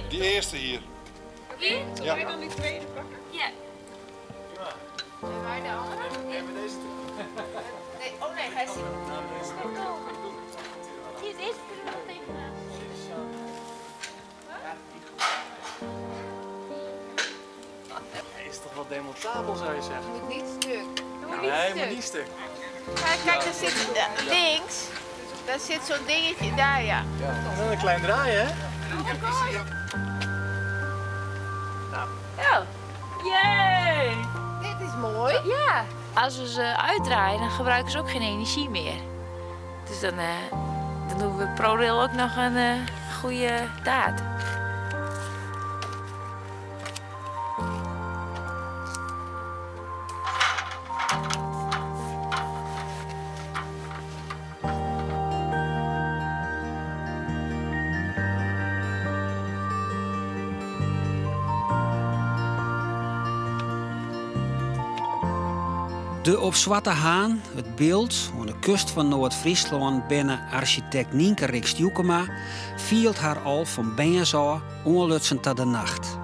Die eerste hier. Hier? Ja. dan die tweede pakken? Ja. En wij de andere? Nee, maar deze Nee, oh nee, hij zit. Hier, deze kunnen we nog tegenaan. Hij is toch wel demontabel, zou je zeggen? Moet niet stuk. Moet Nee, niet moet stuk. niet stuk. Kijk, kijk, daar zit links. Daar zit zo'n dingetje daar, ja. Ja. Dan een klein draaien, hè? Oh. Yay! Dit is mooi. Ja. Als we ze uitdraaien, dan gebruiken ze ook geen energie meer. Dus dan doen we ProRail ook nog een goede daad. De op Zwarte Haan, het beeld aan de kust van Noord-Friesland binnen architect Nynke Rixt Jukema, fielt haar al van bens af onlutsen tot de nacht.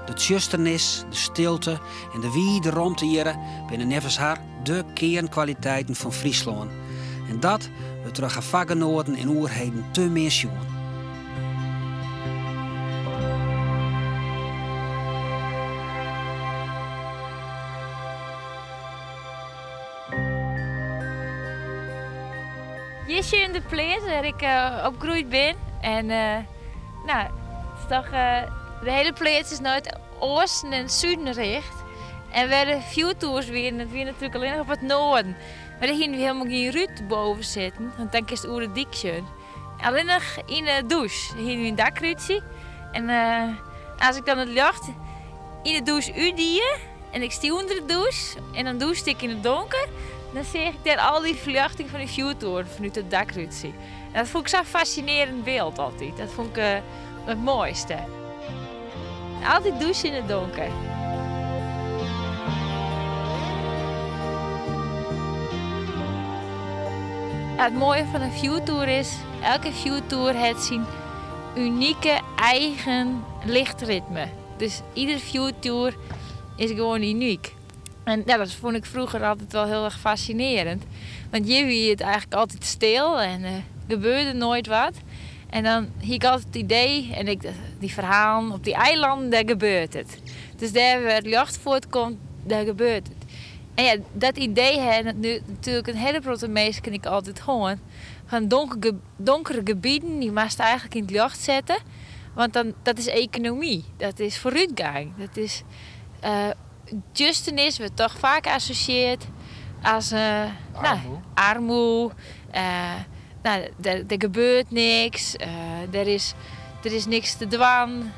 De tjusternis, de stilte en de wiede romte hier binnen nevens haar de kernkwaliteiten van Friesland. En dat we terug haar vakgenoten en oerheden te meer zien. Jisje in de plees waar ik opgegroeid ben. En nou, het is toch, de hele plees is nooit oosten en zuiden richt. En we de vuurtours weer, dat weer natuurlijk alleen nog op het noorden. Maar daar gingen we helemaal geen ruut boven zitten, want dan is het oer dik schön. Alleen nog in de douche, hier gingen we een dakruutje. En als ik dan het licht in de douche uitdie en ik stie onder de douche en dan douche ik in het donker, dan zie ik daar al die verlichting van die vuurtoren vanuit het dakruutje. En dat vond ik zo'n fascinerend beeld altijd. Dat vond ik het mooiste. Altijd douchen in het donker. Ja, het mooie van een vuurtoren is, elke vuurtoren heeft zijn unieke eigen lichtritme. Dus ieder vuurtoren is gewoon uniek. En dat vond ik vroeger altijd wel heel erg fascinerend. Want hier wie het eigenlijk altijd stil en gebeurde nooit wat. En dan had ik altijd het idee, en ik, die verhalen op die eilanden, daar gebeurt het. Dus daar waar het licht voortkomt, daar gebeurt het. En dat idee hè, nu natuurlijk een hele grote meest kan ik altijd horen. Van donkere gebieden, die moest eigenlijk in het licht zetten. Want dan, dat is economie, dat is vooruitgang. Dat is, Justenis wordt toch vaak geassocieerd als Armoe. armoe. Er gebeurt niks, er is niks te dwan.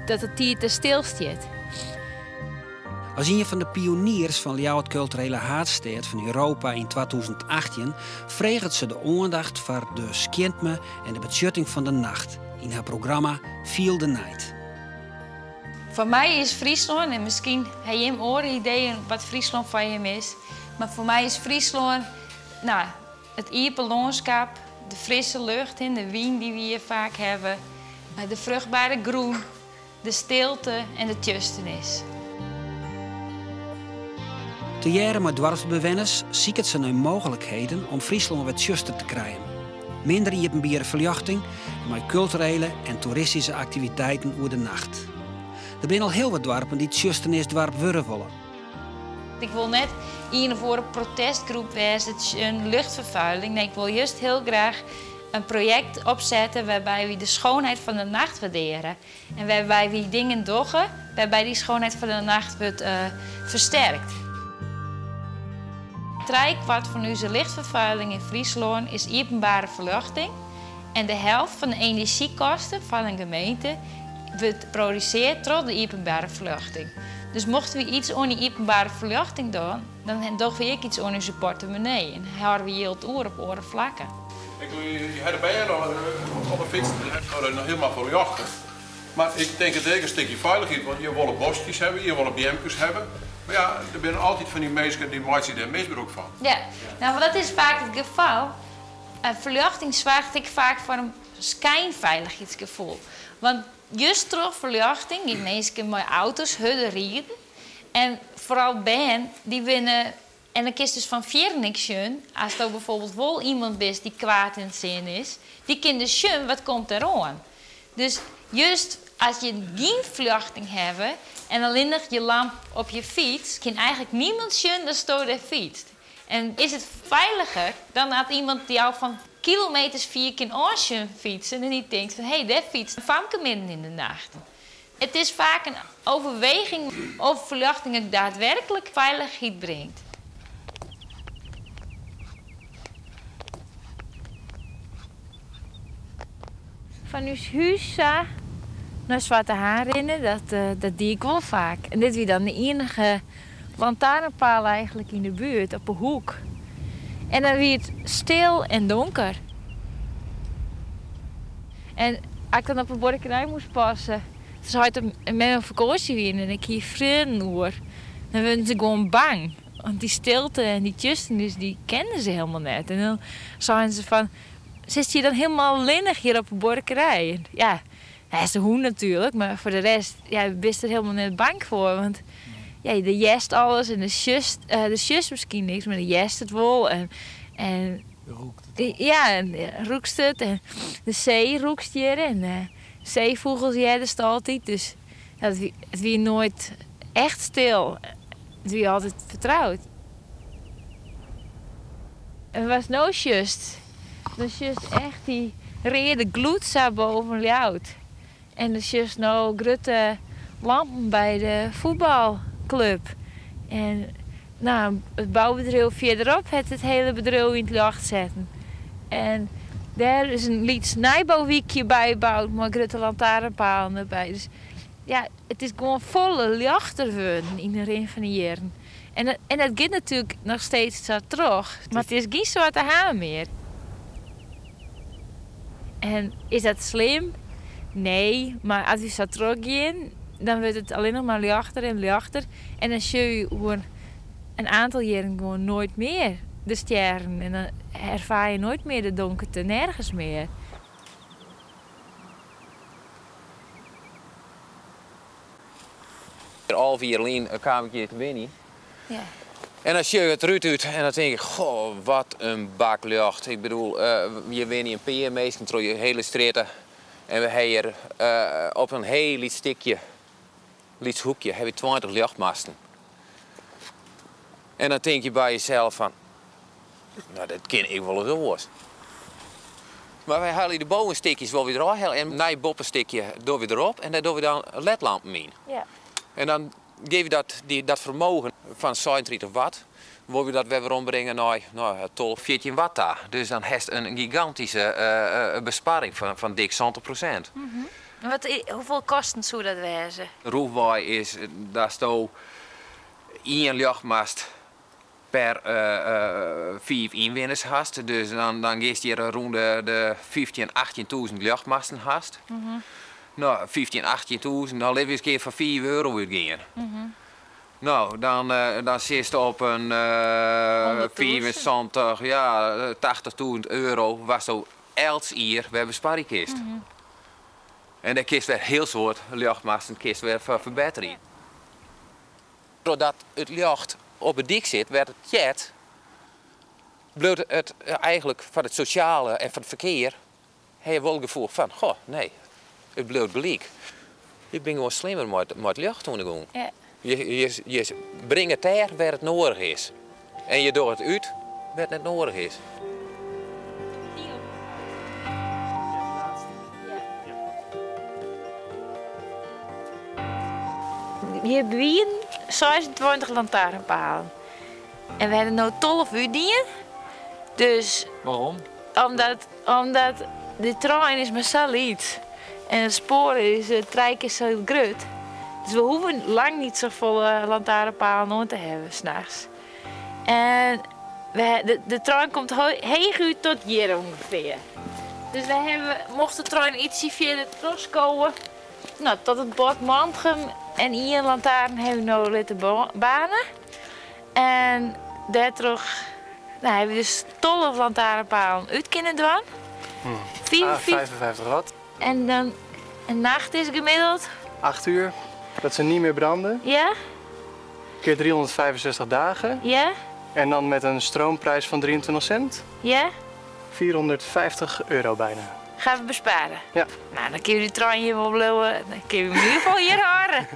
Dat het hier te stil zit. Als een van de pioniers van jouw culturele haatstad van Europa in 2018 vreegt ze de aandacht voor de skintme en de betjutting van de nacht in haar programma Feel the Night. Voor mij is Friesland, en misschien heb je hem oren ideeën wat Friesland van hem is, maar voor mij is Friesland, het iepe landschap, de frisse lucht en de wien die we hier vaak hebben, de vruchtbare groen, de stilte en de tjustenis. Te jaren met dorpsbewoners ziet het ze naar mogelijkheden om Friesland wat juster te krijgen. Minder iepenbieren verlichting en met culturele en toeristische activiteiten over de nacht. Er zijn al heel wat dorpen die het Justernisdorp worden willen. Ik wil net een of andere protestgroep wezen, het is een luchtvervuiling. Nee, ik wil juist heel graag een project opzetten waarbij we de schoonheid van de nacht waarderen. En waarbij we dingen doggen, waarbij die schoonheid van de nacht wordt versterkt. Driekwart van onze lichtvervuiling in Friesland is openbare verlichting. En de helft van de energiekosten van een gemeente wordt geproduceerd door de openbare verlichting. Dus mochten we iets aan die openbare verlichting doen, dan doen we ook iets aan onze portemonnee. En houden we heel het oor op oren vlakken. Ik wil je erbij op de fiets, dan heb je nog helemaal voor jachten. Mar ik tink it ek in stikje feilichheid, want je wolle boskjes hawwe, je wolle beamkes hawwe. Mar ja, der binne altyd fan dy minsken dy meitsje dêr misbrûk fan. Ja, no want dat is faak it gefal. Ferljochting soarget ek faak foar in skynfeilichheidsgefoel. Want just troch ferljochting gean minsken mei auto's hurder riden. En foaral bern, dy binne En dan kinst dus fan fierren ek sjen, asto bijvoorbeeld wol iemand bist dy't kwaad yn it sin is, dy kin dus sjen wat komt deroan. Dus just as je gjin ferljochting hawwe en allinnich je lamp op je fyts, kin eigentlik niemand sjen datsto dêr fytst. En is it feiliger dan as iemand jou fan kilometers fier kin oansjen fytsen en dy tinkt fan hé, dêr fytst in famke midden yn de nacht. It is faak in overweging of ferljochting ek daadwerklik feilichheid bringt. Fan ús hús sa nei Swarte Haan rinne, dat dat die ik wol faak. En dit wie dan de iennige lantaarnpaal eigentlik yn de buert, op 'e hoek. En dan wie it stil en donker. En as ik dan op 'e buorkerij moast passe, as heit en mem op fakânsje wiene en ik hie freonen oer, dan wurden se gewoan bang. Want dy stilte en dy tsjusternis, dy kenden se helemaal net. En dan seinen se fan, sitst hjir dan helemaal allinnich hjir op 'e buorkerij? En ja, dat is de hûn natuerlik, mar foar de rest, ja, bist der helemaal net bang foar. Want ja, do hearst alles en do sjochst, do sjochst miskien niks, mar do hearst it wol. En, en Ja, en rûkst it en de see rûkst hjir en de seefûgels heardest altyd. Dus it wie noait echt stil. It wie altyd fertroud. En watst no sjochst, dan sjochst echt dy reade gloed sa boven Ljouwert. En dan sjochst no grutte lampen by de fuotbalklup. En no, it boubedriuw fierderop hat it hiele bedriuw yn it ljocht setten. En dêr is in lyts nijbouwykje by boud mei grutte lantaarnpalen derby. Dus ja, it is gewoan folle ljochter wurden yn de rin fan de jierren. En, en dat giet natuerlik noch steeds sa troch, mar it is gjin Swarte Haan mear. En is dat slim? Nee, mar as wy sa trochgean, dan wurdt it allinnich mar ljochter en ljochter. En dan sjogge wy oer in oantal jierren gewoan noait mear de stjerren. En dan erfaar je noait mear de donkerte, nergens mear. 11 jier lyn kaam ik hjir te wenjen. Ja. En dan sjoch ik it rút út en dan tink ik, goh, wat in bak ljocht. Ik bedoel, hjir wenje in pear minsken troch de hiele strjitte. En we ha hjir op in hiel lyts stikje, lyts hoekje, ha we 20 ljochtmasten. En dan tink je by jezelf fan, no dat kin ek wol ris oars. Mar wy helje de bovenstikjes wol wer derôf en nij boppestikje dogge we derop en dêr dogge we dan ledlampen yn. Ja. En dan geef je dat, die, dat fermogen fan 36 watt, wolle we dat wer werombringe nei, no, 12, 14 watt ta. Dus dan hast in gigantyske besparring fan dik 70%. Wat, hoefolle kosten soe dat wêze? Rûchwei is datsto ien ljochtmast per fiif ynwenners hast. Dus dan, dan giest hjir rûn de 15, 18.000 ljochtmasten hast. No, 15, 18.000, dan litte we ris in kear foar 5 euro útgean. No, dan, dan sitst op in 75, ja, 80.000 euro watsto elts jier wer besparje kinst. En dêr kinst wer hiel soad ljochtmasten kinst wer foar ferbetterje. Trochdat it ljocht op 'e dyk sit, wêr't it heart, bliuwt it eigentlik foar it sosjale en foar it ferkear, ha je wol it gefoel fan, goh, nee, it bliuwt gelyk. Ik bin gewoan slimmer mei it ljocht oan de gong. Je, je bringe it dêr wêr't it noadich is en je dogge it út wêr't it net noadich is. Hjir wienen 26 lantaarnpalen. En we hawwe no 12 útdien. Dus Waarom? Omdat, omdat de trein is mar sa lyts. En it spoar is trije kear sa grut. Dus we hoege lang net safolle lantaarnpalen oan te hawwen nachts. En we, de trein komt heechút tot hjir ûngefear. Dus we hawwe, mocht de trein ytsje fierder trochskowe, No, tot it bord Mantgum en ien lantaarn hawwe we no litten baarne. En dêrtroch no, hawwe we dus 12 lantaarnpalen út kinnen dwaan. 55 watt. En dan in nacht is gemiddeld? 8 uur, dat ze niet meer branden. Ja. Keer 365 dagen. Ja. En dan met een stroomprijs van 23 cent. Ja. 450 euro bijna. Gaan we besparen? Ja. Nou, dan kun je die trein hier wel blijven. Dan kun je hem in ieder geval hier horen.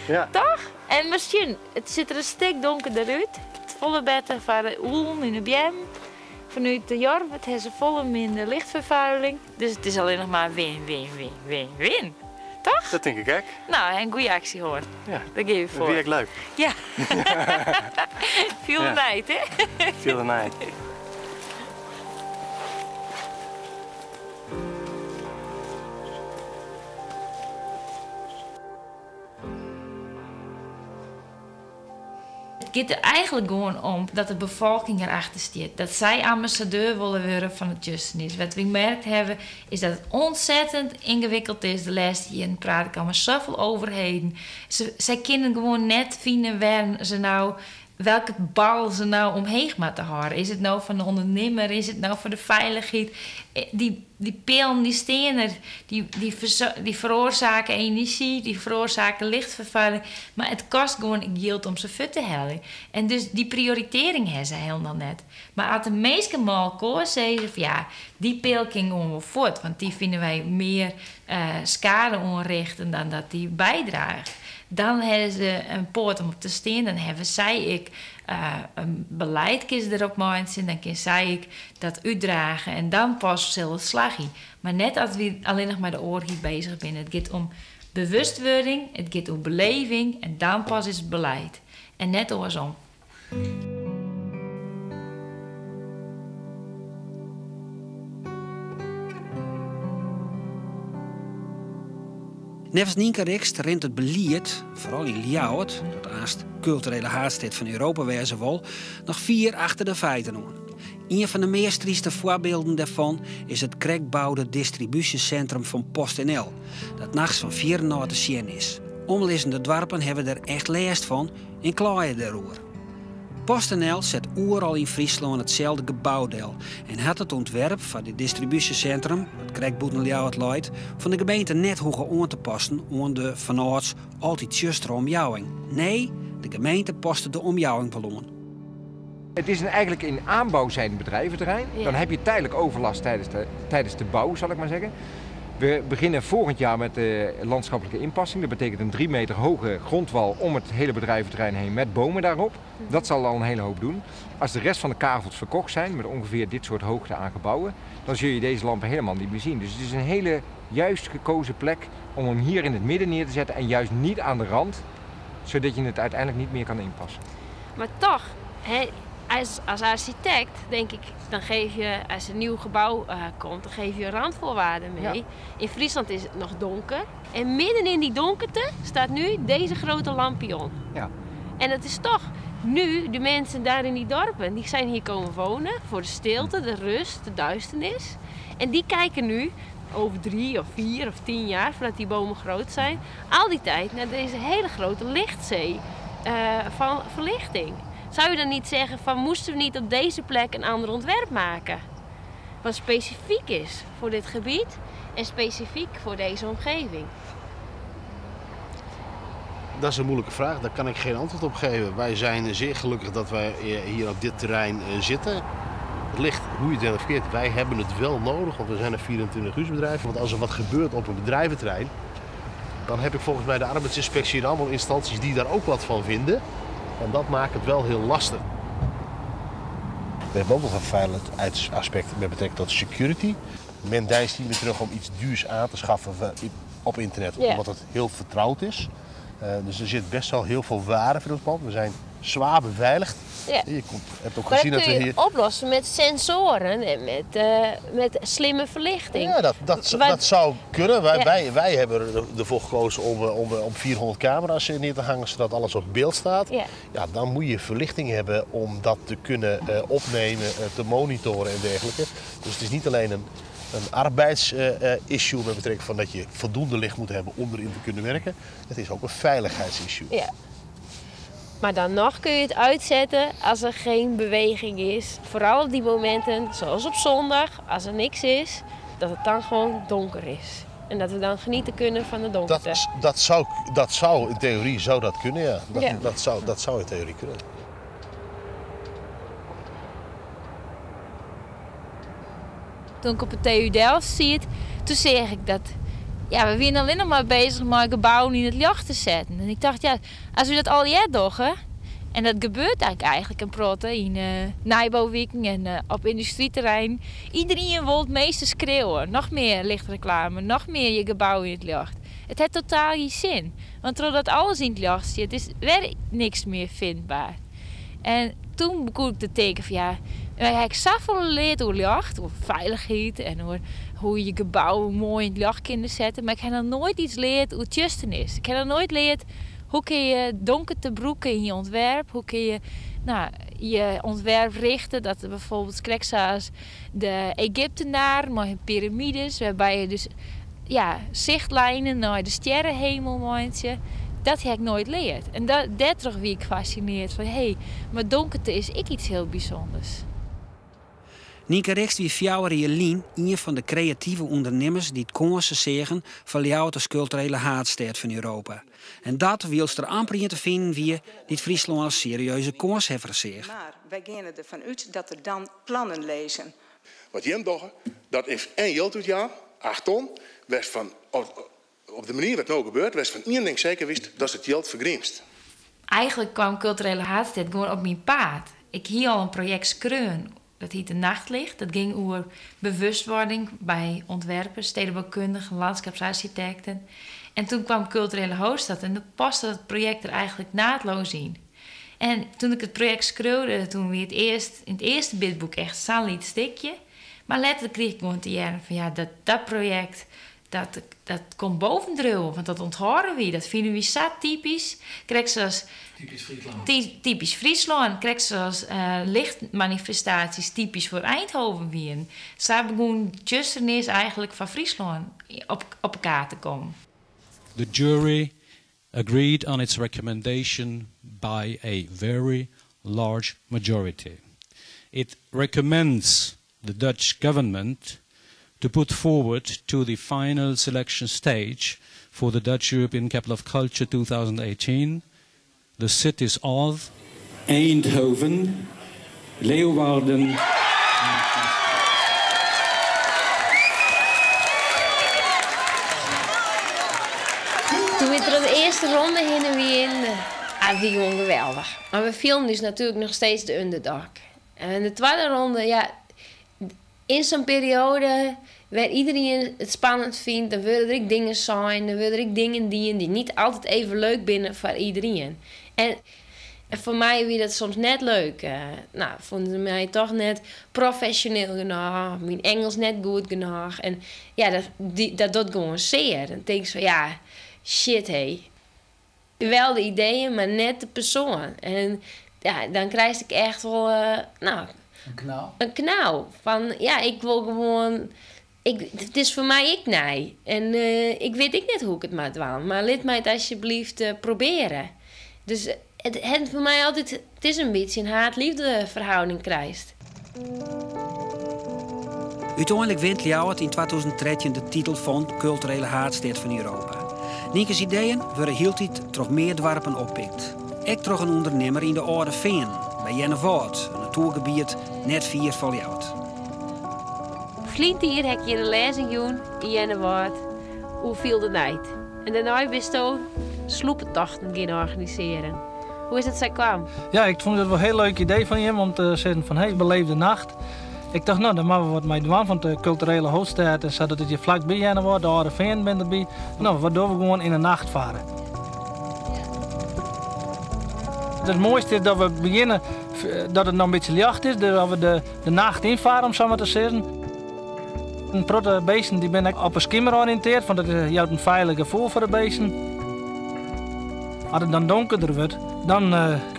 Ja. Toch? En misschien, het zit er een stuk donkerder uit. Het volle betten van de oelen in de bjem. Vanuit de Jorp, het heeft ze volle minder lichtvervuiling. Dus het is alleen nog maar win, win, win, win, win. Toch? Dat denk ik ook. Nou, en goede actie hoor. Ja. Daar geef je voor. Dat vind ik leuk. Ja. Feel the Ja. night, hè? Feel the night. Het gaat er eigenlijk gewoon om dat de bevolking erachter staat. Dat zij ambassadeur willen worden van het Justice. Wat we gemerkt hebben is dat het ontzettend ingewikkeld is. De laatste jaren praat ik al met zoveel overheden. Zij kunnen gewoon net vinden waar ze nou, welke bal ze nou omheen moeten houden. Is het nou van de ondernemer? Is het nou voor de veiligheid? Die pijlen, die stenen, die veroorzaken energie, die veroorzaken lichtvervuiling. Maar het kost gewoon geld om ze fut te halen. En dus die prioritering hebben ze helemaal net. Maar als de meeste mal koos, zeiden ze van ja, die pil ging gewoon wel voort. Want die vinden wij meer schade onrichten dan dat die bijdraagt. Dan hebben ze een poort om op te staan. Dan hebben zij ik een beleid erop maken. Dan kan zij ik dat uitdragen. En dan pas zal het slagje. Maar net als we alleen nog maar de oorlog bezig zijn. Het gaat om bewustwording. Het gaat om beleving. En dan pas is het beleid. En net andersom. Neffens Nynke Rixt rint het belied, vooral in Ljouwert, dat aanst culturele haatstad van Europa wezen wol, nog 4 achter de feiten aan. Een van de meest trieste voorbeelden daarvan is het krekbouwde distributiecentrum van PostNL, dat nachts van 4 naar te zien is. Omliggende dorpen hebben er echt last van en klaaien daarover. PostNL zet oeral in Friesland hetzelfde gebouwdeel en had het ontwerp van dit distributiecentrum, het Krekboeten Ljouwert leidt, van de gemeente net hoeven aan te passen aan de vanouds altijd justere omjouwing. Nee, de gemeente paste de omjouwing wel aan. Het is eigenlijk in aanbouw zijn bedrijventerrein. Dan heb je tijdelijk overlast tijdens de bouw, zal ik maar zeggen. We beginnen volgend jaar met de landschappelijke inpassing. Dat betekent een 3 meter hoge grondwal om het hele bedrijventerrein heen met bomen daarop. Dat zal al een hele hoop doen. Als de rest van de kavels verkocht zijn met ongeveer dit soort hoogte aan gebouwen, dan zul je deze lampen helemaal niet meer zien. Dus het is een hele juist gekozen plek om hem hier in het midden neer te zetten en juist niet aan de rand, zodat je het uiteindelijk niet meer kan inpassen. Maar toch, hè, als architect denk ik, dan geef je, als een nieuw gebouw komt, dan geef je randvoorwaarden mee. In Friesland is het nog donker. En midden in die donkerte staat nu deze grote lampion. En het is toch nu, de mensen daar in die dorpen, die zijn hier komen wonen voor de stilte, de rust, de duisternis. En die kijken nu, over 3 of 4 of 10 jaar, voordat die bomen groot zijn, al die tijd naar deze hele grote lichtzee van verlichting. Zou je dan niet zeggen van, moesten we niet op deze plek een ander ontwerp maken? Wat specifiek is voor dit gebied en specifiek voor deze omgeving. Dat is een moeilijke vraag, daar kan ik geen antwoord op geven. Wij zijn zeer gelukkig dat wij hier op dit terrein zitten. Het ligt, hoe je het dan verkeerd, wij hebben het wel nodig, want we zijn een 24-uursbedrijf. Want als er wat gebeurt op een bedrijventerrein, dan heb ik volgens mij de arbeidsinspectie en allemaal instanties die daar ook wat van vinden. En dat maakt het wel heel lastig. We hebben ook nog een veiligheidsaspect met betrekking tot security. Men deinst niet meer terug om iets duurs aan te schaffen op internet, omdat het heel vertrouwd is. Dus er zit best wel heel veel waarde voor ons pand. We zijn zwaar beveiligd. Je hebt ook Maar gezien dat dat kun we je hier oplossen met sensoren en met slimme verlichting. Ja, dat zou kunnen. Wij hebben ervoor gekozen om 400 camera's neer te hangen, zodat alles op beeld staat. Ja, dan moet je verlichting hebben om dat te kunnen opnemen, te monitoren en dergelijke. Dus het is niet alleen een een arbeidsissue met betrekking van dat je voldoende licht moet hebben om erin te kunnen werken. Het is ook een veiligheidsissue. Ja. Maar dan nog kun je het uitzetten als er geen beweging is. Vooral op die momenten, zoals op zondag, als er niks is, dat het dan gewoon donker is. En dat we dan genieten kunnen van de donkerte. Dat zou in theorie zou dat kunnen, ja. Dat, Ja. dat zou in theorie kunnen. Toen ik op de TU Delft zit, toen zeg ik dat ja, we zijn alleen nog maar bezig met gebouwen in het licht te zetten. En ik dacht, ja, als we dat al jaar doen, hè, en dat gebeurt eigenlijk in Protte, in Nijbouwwieken en op industrieterrein. Iedereen wil het meeste schreeuwen. Nog meer lichtreclame, nog meer je gebouw in het licht. Het heeft totaal geen zin. Want doordat alles in het licht zit, is weer niks meer vindbaar. En toen begon ik te denken van ja, wij hebben zoveel geleerd over licht, over veiligheid en over hoe je gebouwen mooi in het licht kunt zetten. Maar ik heb nog nooit iets geleerd hoe het juist is. Ik heb nog nooit geleerd hoe kun je donker te broeken in je ontwerp, hoe kun je, nou, je ontwerp richten. Dat er bijvoorbeeld zoals de Egyptenaren met hun piramides, waarbij je dus, ja, zichtlijnen naar de sterrenhemel maakt. Dat heb ik nooit geleerd. En daar terug wie ik gefascineerd van, hé, hey, maar donkerte is ik iets heel bijzonders. Nynke Rixt wie fjouwer Jelien, een van de creatieve ondernemers die het kânsen seagen fan Ljouwert as kulturele haadstêd fan Europa. En dat wylst der amper ien te finen wie dy't Fryslân as serieuze kânshawwer seach. Maar wij gaan ervan uit dat er dan plannen lezen. Wat jim dogge, dat is één jild dit jaar, 8 ton. West van, op de manier wat nou gebeurt, west van één ding zeker wist, dat is het jild vergriemst. Eigenlijk kwam culturele haadstêd gewoon op mijn paad. Ik hie al een project skreun. Dat heette Nachtlicht. Dat ging over bewustwording bij ontwerpers, stedenbouwkundigen, landschapsarchitecten. En toen kwam culturele hoofdstad en toen paste dat project er eigenlijk naadloos in. En toen ik het project schreeuwde, toen we het eerst, in het eerste bidboek echt zo'n liet stikje. Maar letterlijk kreeg ik gewoon te jaren van ja, dat project, dat komt bovendrijven, want dat onthouden we. Dat vinden we zo typisch. Krijg zoals Typisch Friesland. Typisch Friesland. Krijg zoals lichtmanifestaties typisch voor Eindhoven wien. Ze begon is eigenlijk van Friesland op elkaar te komen. The jury agreed on its recommendation by a very large majority. It recommends the Dutch government to put forward to the final selection stage for the Dutch European Capital of Culture 2018 the cities of Eindhoven, Leeuwarden. Toen we er de eerste ronde heen en weer in, wie gewoon geweldig. Maar we filmden dus natuurlijk nog steeds de underdog. En in de tweede ronde, ja, in zo'n periode waar iedereen het spannend vindt, dan willen er ook dingen zijn, dan willen er ook dingen die niet altijd even leuk binnen voor iedereen. En voor mij wie dat soms net leuk. Vonden ze mij toch net professioneel genoeg, mijn Engels net goed genoeg. En ja, dat doet gewoon zeer. Dan denk ik zo, ja, shit hé. Wel de ideeën, maar net de persoon. En ja, dan krijg ik echt wel nou, Een knauw. Een knauw. Van, ja, ik wil gewoon... Ik, het is voor mij ik nee. En ik weet ik net hoe ik het moet doen. Maar laat mij het alsjeblieft proberen. Dus het voor mij altijd... Het is een beetje een haat-liefde verhouding krijgt. Uiteindelijk wint Ljouwert in 2013 de titel van culturele haadstêd van Europa. Nynke's ideeën worden hieltyd troch mear doarpen oppikt. Ek troch in ûndernimmer yn de Alde Feanen, by Earnewâld, in natoergebiet net fier fan Ljouwert. Vliet hier heb je een lezing doen in Earnewâld. Hoe viel de night? En daarna wist je sloepentochten gaan organiseren. Hoe is dat zij kwam? Ja, ik vond het wel een heel leuk idee van hem om te zeggen van hey, beleef de nacht. Ik dacht, nou, dan moeten we wat mee doen, want de culturele hoofdstad en zo dat het je vlakbij Earnewâld, de Alde Feanen ben erbij. Nou, waardoor we gewoon in de nacht varen. Het mooiste is dat we beginnen, dat het nog een beetje licht is, dus dat we de nacht invaren, om zo maar te zeggen. Een protte beesten die ben ik op een skimmer georiënteerd, want dat is, je hebt een veilig gevoel voor de beesten. As it dan donkerder wurdt, dan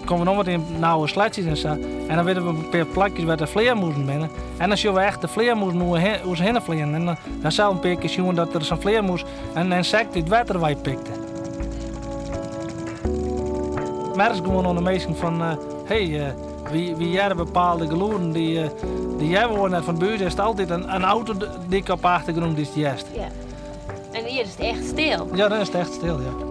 komme we noch wat yn nauwe sleatsjes en sa. En dan witte we in pear plakjes wêr't de flearmûzen binne. En dan sjogge we echt de flearmûzen oer ús hinne fleanen. En dan ha sels in pear kear sjoen dat der sa'n flearmûs in ynsekt út it wetter wei pikte. Merkst gewoan oan de minsken fan, hey, wy hearre bepaalde gelûden dy dy hearre we oars net. Want by ús is it altyd in autodyk op de achtergrûn dy'tst hearst. Ja. En hjir is it echt stil. Ja, dan is it echt stil, ja.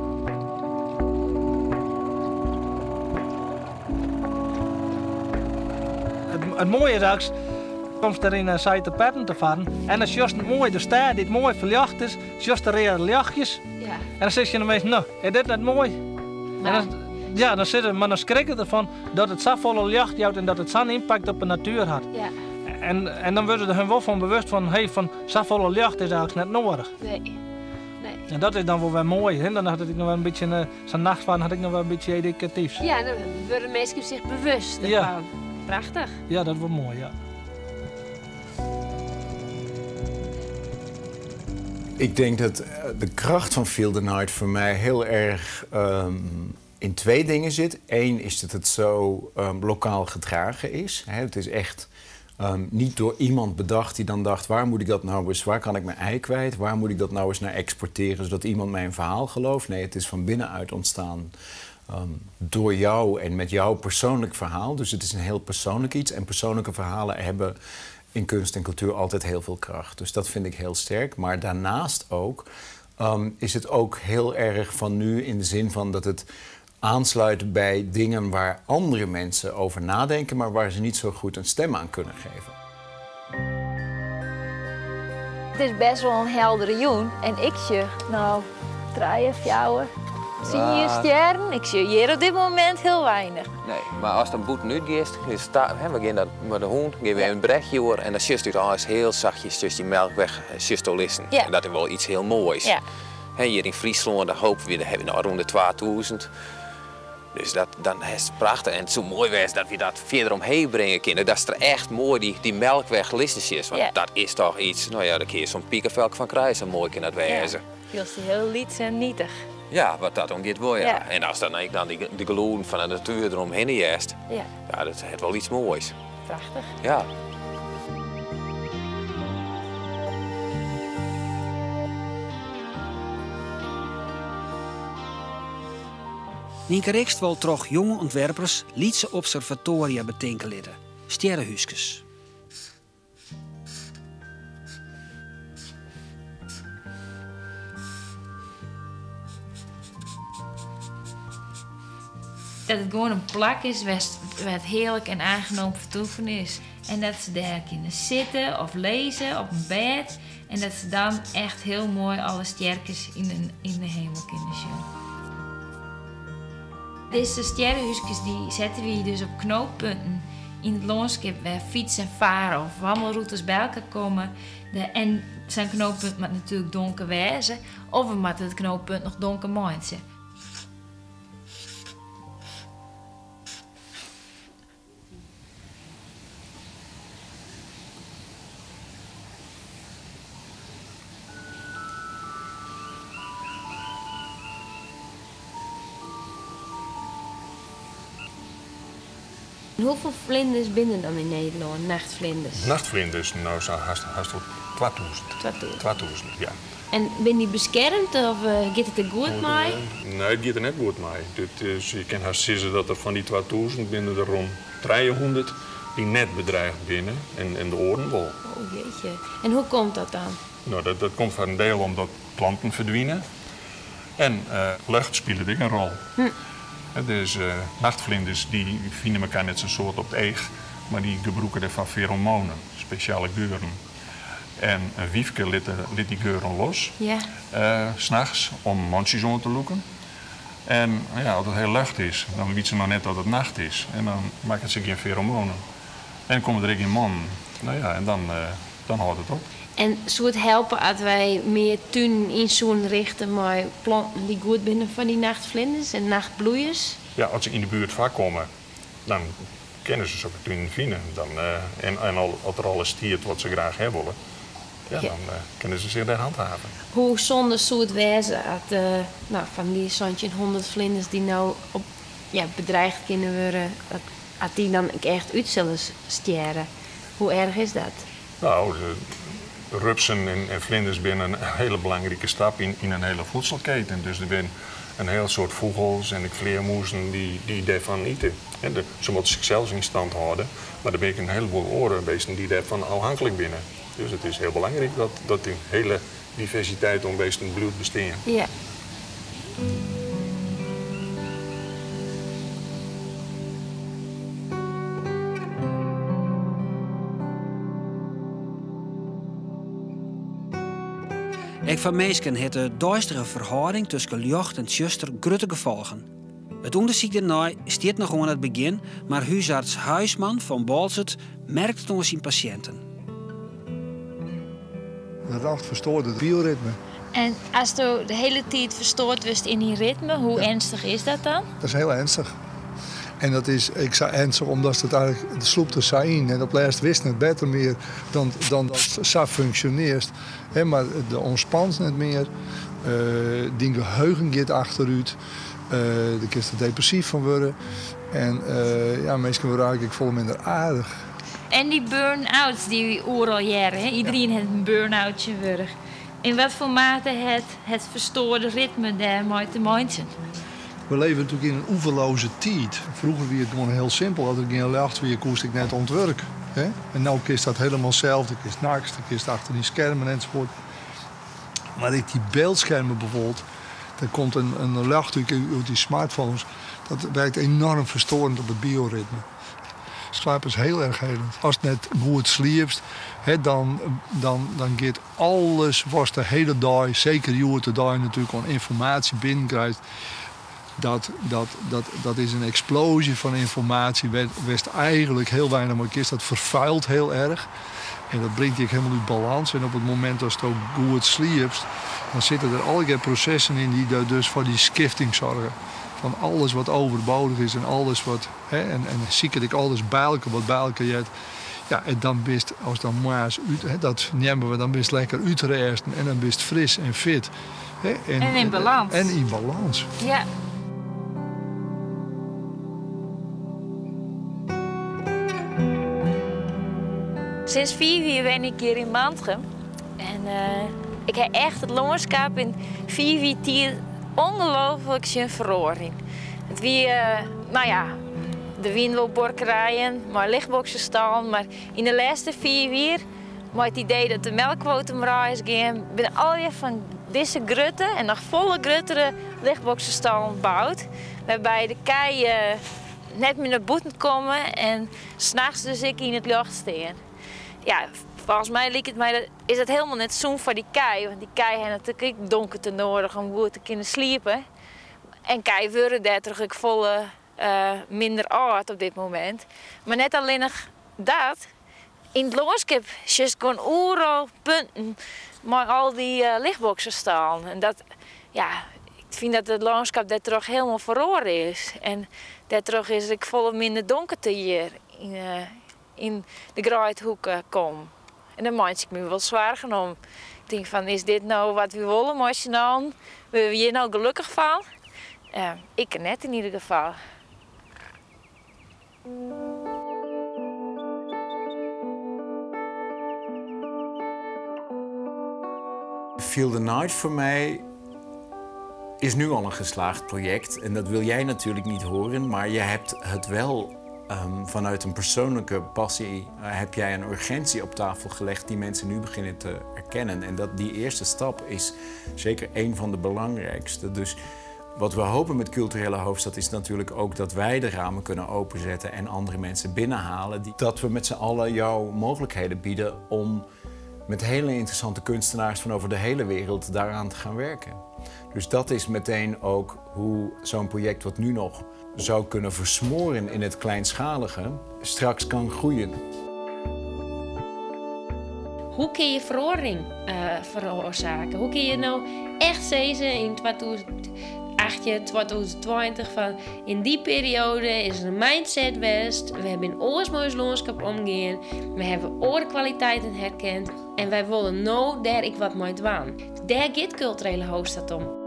It moaie is eigentlik, komst der yn Saiterpetten te farren en dan sjochst moai de stêd dy't moai ferljochte is, sjochst de reade ljochtjes. Ja. En dan sizze de minsken, no, is dit net moai? En dan, ja, dan sitte, mar dan skrikke derfan dat it safolle ljocht jout en dat it sa'n ympakt op de natuer hat. Ja. En, en dan wurde se hun wol fan bewust fan, hey, fan safolle ljocht is eigentlik net noadich. Nee. Nee. En dat is dan wol wer moai. Hè? Dan hat it ek noch wer in bytsje, sa'n nachtfarren hat ek noch wer in bytsje edukatyfs. Ja, dan wurde minsken sich bewust Ja. derfan. Prachtich. Ja, dat is wol moai, ja. Ik denk dat de kracht van Feel the Night voor mij heel erg in twee dingen zit. Eén is dat het zo lokaal gedragen is. Hè, het is echt niet door iemand bedacht die dan dacht: waar moet ik dat nou eens, waar kan ik mijn ei kwijt, waar moet ik dat nou eens naar exporteren zodat iemand mijn verhaal gelooft. Nee, het is van binnenuit ontstaan door jou en met jouw persoonlijk verhaal. Dus het is een heel persoonlijk iets. En persoonlijke verhalen hebben in kunst en cultuur altijd heel veel kracht. Dus dat vind ik heel sterk. Maar daarnaast ook is het ook heel erg van nu in de zin van dat het aansluit bij dingen waar andere mensen over nadenken, maar waar ze niet zo goed een stem aan kunnen geven. Het is best wel een heldere jûn en ik sjoch, nou, trije, fjouwer. Zie je Ah. stjerren? Ik zie hier op dit moment heel weinig. Nee, mar ast dan bûten útgiest, hè, we gean dan mei de hûn, gean we in brechje oer en dan sjochst út alles hiel sachtjes tusken dy melkweg sjochst lizzen. En dat is wol yts hiel moais. Hè, hjir yn Fryslân, dan hoopje we, dan hawwe we no rûn de 2000. Dus dat, dan is it prachtich. En it soe moai wêze dat we dat fierder omheech bringe kinne. Dat der echt moai dy melkweg lizzen sjochst. Want dat is dochs yts, no ja, dêr kinne je sa'n pikefelke fan krije, sa moai kin dat wêze. Ja, fielst dy hiel lyts en nietig. Ja, wat dat oangiet wol, ja. En ast dan ek dan de gelûden fan de natuer deromhinne hearst, ja, dat hat wol yts moais. Prachtich. Ja. Nynke Rixt wol troch jonge ûntwerpers lytse observatoaria betinke litte, stjerrehúskes. Dat it gewoan in plak is wêr't it hearlik en oangenaam fertoeven is. En dat se dêr kinne sitte of lizze op in bêd. En dat se dan echt hiel moai alle stjerkes yn de himel kinne sjen. Dizze stjerrehúskes dy sette wy dus op knooppunten yn it lânskip wêr fyts- en faar- of wannelrûtes by elkoar komme. En sa'n knooppunt moat natuerlik donker wêze, of we moatte it knooppunt noch donker meitsje. Hoefolle flinders binne der dan yn Nederlân, nachtflinders? Nachtflinders, no sa hast wol 2000. 2000. 2000, ja. En binne dy beskermd of giet it der goed mei? Nee, it giet der net goed mei. Je kinne hast sizze dat der fan dy 2000 binne der rûn 300 dy't net bedreige binne en de oaren wol. Oh jeetje. En hoe komt dat dan? No, dat komt foar in diel omdat planten ferdwine en lucht spilet ek in rol. Dus nachtflinders dy fine elkoar net sa'n soad op it each, mar dy gebrûke dêrfoar feromonen, spesjale geuren. En in wyfke lit dy geuren los, nachts om mantsjes oan te lûken. En ja, as it hiel ljocht is, dan wit se noch net dat it nacht is. En dan makket se gjin feromonen. En komme der ek gjin mannen. No ja, en dan hâldt it op. En soe it helpe as wy mear tunen yn soenen richte mei planten dy't goed binne foar dy nachtflinders en nachtbloeiers? Ja, as se yn de buert foarkomme, dan kinne se sokke tunen fine. Dan, en al, as der alles stiet wat se graach hawwe wolle, Ja, dan kunnen ze zich daar handhaven. Hoe sonde soe it wêze as no, fan dy 1700 flinders dy't no op, ja, bedreigd kinne wurde, dat, as dy dan ek echt út sille stjerre. Hoe erch is dat? No, de rupsen en flinders binne in hiele belangrike stap yn in hiele voedselketen. Dus der binne in hiel soad fûgels en ek flearmûzen dy't dêrfan ite. Se moatte sichsels yn stand hâlde, mar der binne ek in heleboel oare bisten dy't dêrfan ôfhinklik binne. Dus it is hiel belangryk dat dy hiele diversiteit oan bisten bliuwt bestean. Ja. Ek foar minsken hat de deistige ferhâlding tusken ljocht en tsjuster grutte gefolgen. It ûndersyk dêrnei stiet noch oan it begjin, mar húsarts Huisman fan Boalsert merkt it oan syn pasjinten. De nacht ferstoart it bioritme. En asto de hiele tiid ferstoard wurdst yn dyn ritme, hoe earnstich is dat dan? Dat is hiel earnstich. En dat is ek sa earnstich omdat it eigentlik, it slûpt der sa yn. En op lêst witst net better mear dan, dan datst sa funksjonearrest. Hè, mar do ûntspant net mear, dyn geheugen giet achterút, dêr kinst der depressyf fan wurde. En ja, minsken wurde eigentlik ek folle minder aardich. En dy burn-outs dy't we oeral hearre, hè? Iderien hat in burn-out tsjintwurdich. Yn watfoar mate hat it ferstoarde ritme dêrmei te meitsjen? We leve natuerlik yn in oeverloze tiid. Froeger wie it gewoan hiel simpel, as der gjin ljocht wie, koest ek net oan it wurk. Hè? En no kinst dat hielendal sels, do kinst nachts, do kinst achter dyn skermen ensafuort. Mar ek dy byldskermen bijvoorbeeld, der komt in ljocht út dy smartphones, dat werkt enoarm ferstoarend op it bioritme. Slaap is hiel erch helend. Ast net goed sliepst, hè, dan, dan, dan giet alles watst de hiele dei, seker hjoed-de-dei natuerlik, oan ynformaasje binnenkrijst, dat, dat, dat, dat is in eksploazje fan ynformaasje wêr'tst eigentlik hiel weinich mei kinst. Dat ferfuilt hiel erch en dat bringt dy ek hielendal út balâns. En op it momint datsto goed sliepst, dan sitte der allegear prosessen yn dy't dus foar dy skifting soargje. Fan alles wat overbodig is en alles wat, hè, en, en siket ek alles by elkoar wat by elkoar heart. Ja, en dan bist, ast dan moarns út, hè, dat neame we, dan bist lekker útrêsten en dan bist fris en fit. Hè, en, en yn balâns. En yn balâns. Ja. Sinds 4 jier wenje ik hjir yn Mantgum. En ik ha echt it lânskip yn 4 jier tiid ongelooflik sjen feroarjen. It wie, no ja, der wiene wol buorkerijen mei lichtboksestallen, mar yn de lêste 4 jier, mei it idee dat de melkkwotum omheech gean, binne allegear fan dizze grutte en noch folle gruttere lichtboksestallen boud, wêrby't de kij net mear nei bûten komme en nachts dus ek yn it ljocht stean. Ja, folgens my liket my dat is dat hielendal net sûn foar dy kij, want dy kij ha natuerlik ek donkerte nedich om goed te kinnen sliepe. En kij wurde dêrtroch ek folle minder âld op dit momint. Mar net allinnich dat, yn it lânskip sjochst gewoan oeral punten mei al dy lichtboksestallen. En dat, ja, ik fyn dat it lânskip dêrtroch hielendal feroare is. En dêrtroch is der ek folle minder donkerte hjir yn de Greidhoeke kommen. En dêr meitsje ik my wol soargen om. Ik tink fan, is dit no wat wy wolle mei syn allen? Wurde we hjir no gelokkich fan? Ik net yn ieder gefal. Feel the Night voor mij is nu al een geslaagd project. En dat wil jij natuurlijk niet horen, maar je hebt het wel vanuit een persoonlijke passie heb jij een urgentie op tafel gelegd die mensen nu beginnen te erkennen. En dat die eerste stap is zeker een van de belangrijkste. Dus wat we hopen met culturele hoofdstad is natuurlijk ook dat wij de ramen kunnen openzetten en andere mensen binnenhalen. Dat we met z'n allen jou mogelijkheden bieden om met hele interessante kunstenaars van over de hele wereld daaraan te gaan werken. Dus dat is meteen ook hoe zo'n project wat nu nog zou kunnen versmoren in het kleinschalige, straks kan groeien. Hoe kinne je feroaring feroarsaakje? Hoe kinne je no echt sizze yn 2028 2018, 2020, fan yn dy perioade is der in mindset west, we hawwe yn oars mei ús lânskip omgien, we hawwe oare kwaliteiten herkend en wy wolle no dêr ek wat mei dwaan. Dêr giet kulturele hoofdstad om.